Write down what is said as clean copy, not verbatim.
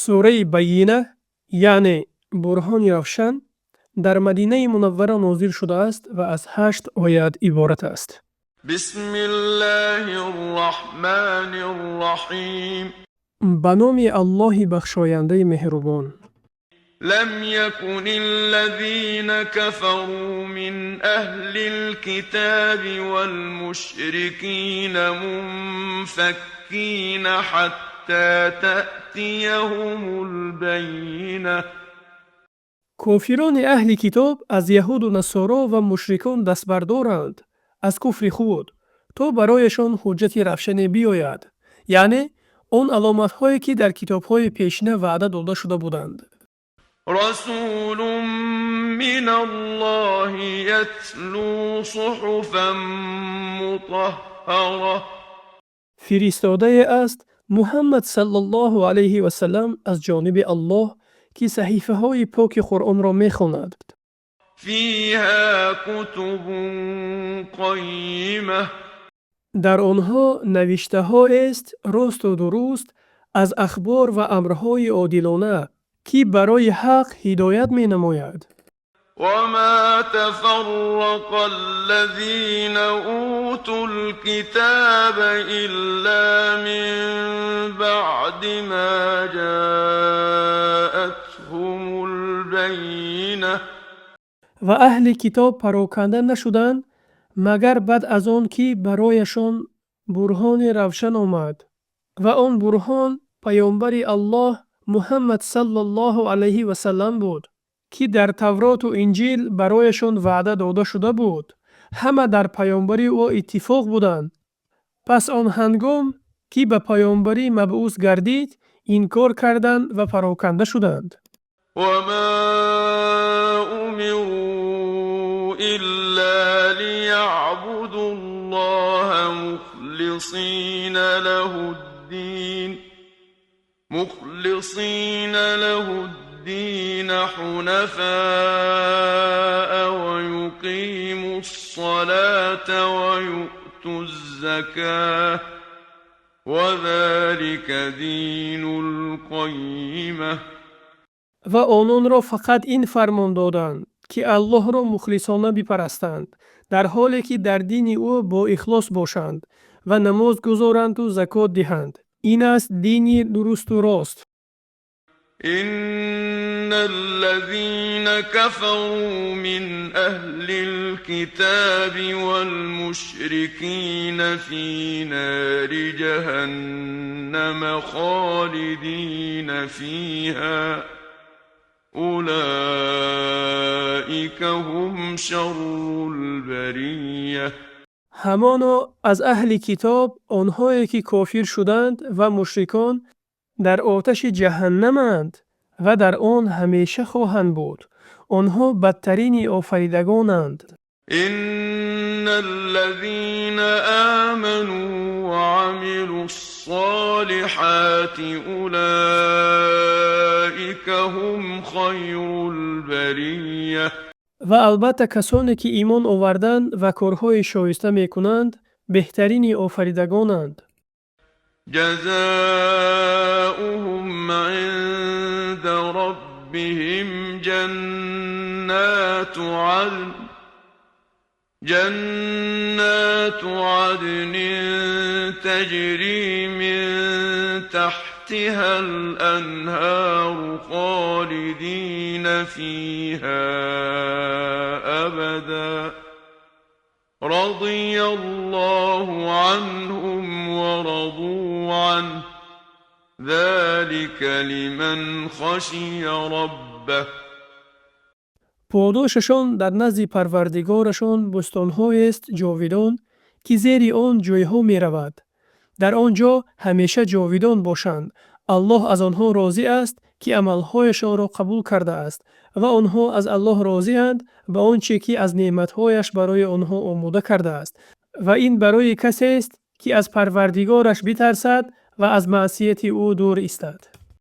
Сураи Байина, яъне Бурҳони равшан, дар Мадинаи Мунаввара нозил шудааст ва аз 8 оят иборат аст. بسم الله الرحمن الرحيم. Ба номи Аллоҳи бахшояндаи меҳрубон. لم يكن الذين كفروا من أهل الكتاب والمشركين منفكين حتى تأتيهم البينة. Кофирони аҳли китоб аз яҳуду насоро ва мушрикон дастбардоранд аз куфри худ, то барояшон ҳуҷҷати равшане биёяд, яъне он аломатҳое, ки дар китобҳои пешина ваъда дода шуда буданд. رسول من الله يتلو صحفا مطهرة. Фиристодае аст Муҳаммад саллаллоҳу алайҳи васаллам аз ҷониби Аллоҳ, ки саҳифаҳои поки Қуръонро мехонад. فيها كتب قيمة. Дар онҳо навиштаҳоест росту дуруст аз ахбор ва амрҳои одилона, ки барои ҳақ ҳидоят менамояд. وما تفرق الذين أوتوا الكتاب إلا من بعد ما جاءتهم البينة. Ва аҳли китоб пароканда нашуданд, магар баъд аз он ки барояшон бурҳони равшан омад, ва он бурҳон паёмбари Аллоҳ Муҳаммад саллаллоҳу алайҳи васаллам буд, ки дар Тавроту Инҷил барояшон ваъда дода шуда буд. Ҳама дар паёмбарии ӯ иттифоқ буданд. Пас он ҳангом, ки ба паёмбарӣ мабъус гардид, инкор карданд ва пароканда шуданд. وما أمروا إلا ليعبدوا الله مخلصين له الدين حنفاء ويقيموا الصلاة ويؤتوا الزكاة وذلك دين القيمة. Ва ононро фақат ин фармон доданд, ки Аллоҳро мухлисона бипарастанд, дар ҳоле ки дар дини ӯ бо ихлос бошанд, ва намоз гузоранду закот диҳанд. Ин аст дини дурусту рост. إن الذين كفروا من أهل الكتاب والمشركين في نار جهنم خالدين فيها أولئك هم شر البرية. Ҳамоно аз аҳли китоб онҳое, ки кофир шуданд, ва мушрикон дар оташи ҷаҳаннаманд ва дар он ҳамеша хоҳанд буд. Онҳо бадтарини офаридагонанд. إن الذين آمنوا وعملوا الصالحات أولئك هم خير البرية. Ва албатта касоне, ки имон оварданд ва корҳои шоиста мекунанд, беҳтарини офаридагонанд. جزاؤهم عند ربهم جنات عدن تجري من تحتها الأنهار خالدين فيها أبدا، رضي الله عنهم ورضوا عنه، ذلك لمن خشي ربه. Подошашон дар назди Парвардигорашон бӯстонҳоест ҷовидон, ки зери он ҷӯйҳо меравад. Дар он ҷо ҳамеша ҷовидон бошанд. Аллоҳ аз онҳо розӣ аст, ки амалҳояшонро қабул кардааст, ва онҳо аз Аллоҳ розианд ба он чӣ ки аз неъматҳояш барои онҳо омода кардааст. Ва ин барои касест, ки аз Парвардигораш битарсад ва аз маъсияти ӯ дур истад.